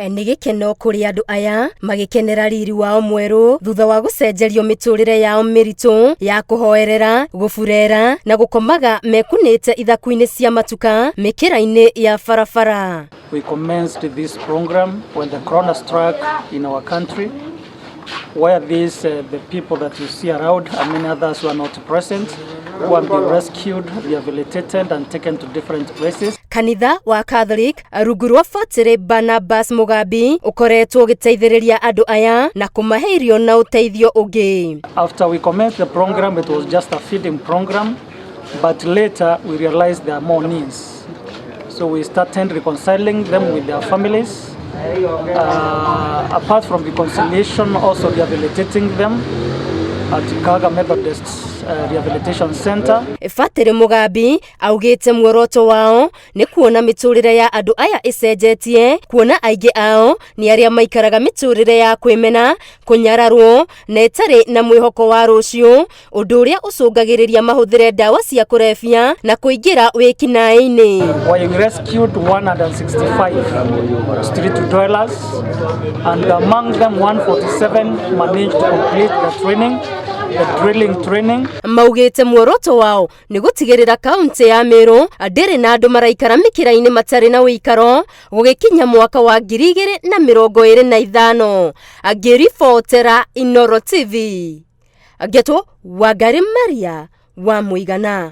Nĩ gĩkeno kũrĩ andũ aya magĩkenera riri wao mwerũ thutha wa gũcenjerio mĩtũrĩre yao mĩritũ ya kũhoerera, gũburera na gũkomaga mekunĩte ithaku-inĩ cia matuka mĩkĩra-inĩ ya barabara. We commenced this program when the corona struck in our country, where the people that you see around and many others who are not present, who have been rescued, rehabilitated and taken to different places. Kanitha wa Catholic rungu rwa Batĩrĩ Barnabas Mugambi ũkoretwo ũgĩteithĩrĩria andũ aya na kũmahe irio na ũteithio ũngĩ. After we commenced the program, it was just a feeding program, but later we realized there are more needs. So we started reconciling them with their families. Apart from reconciliation, also rehabilitating them at Kaga Methodist Rehabilitation Center. Batĩrĩ Mugambi augĩte muoroto wao nĩ kuona mĩtũrĩre ya andũ aya ĩcenjetie, kuona aingĩ ao nĩ arĩa maikaraga mĩtũrĩre ya kwĩmena, kũnyararwo na ĩtarĩ na mwĩhoko wa rũciũ, ũndũ ũrĩa ũcũngagĩrĩria mahũthĩre ndawa cia kũrebia na kũingĩra wĩkinaĩ-inĩ. Where we rescued 165 street dwellers, and among them 147 managed to complete the training, the drilling training. Maugĩte muoroto wao nĩ gũtigĩrĩra kaunti ya Meru ndĩrĩ na andũ maraikara mĩkĩra-inĩ matarĩ na ũikaro gũgĩkinya mwaka wa 2025. Ngĩribotera Inooro TV, ngetwo Wangari Maria wa Mũigana.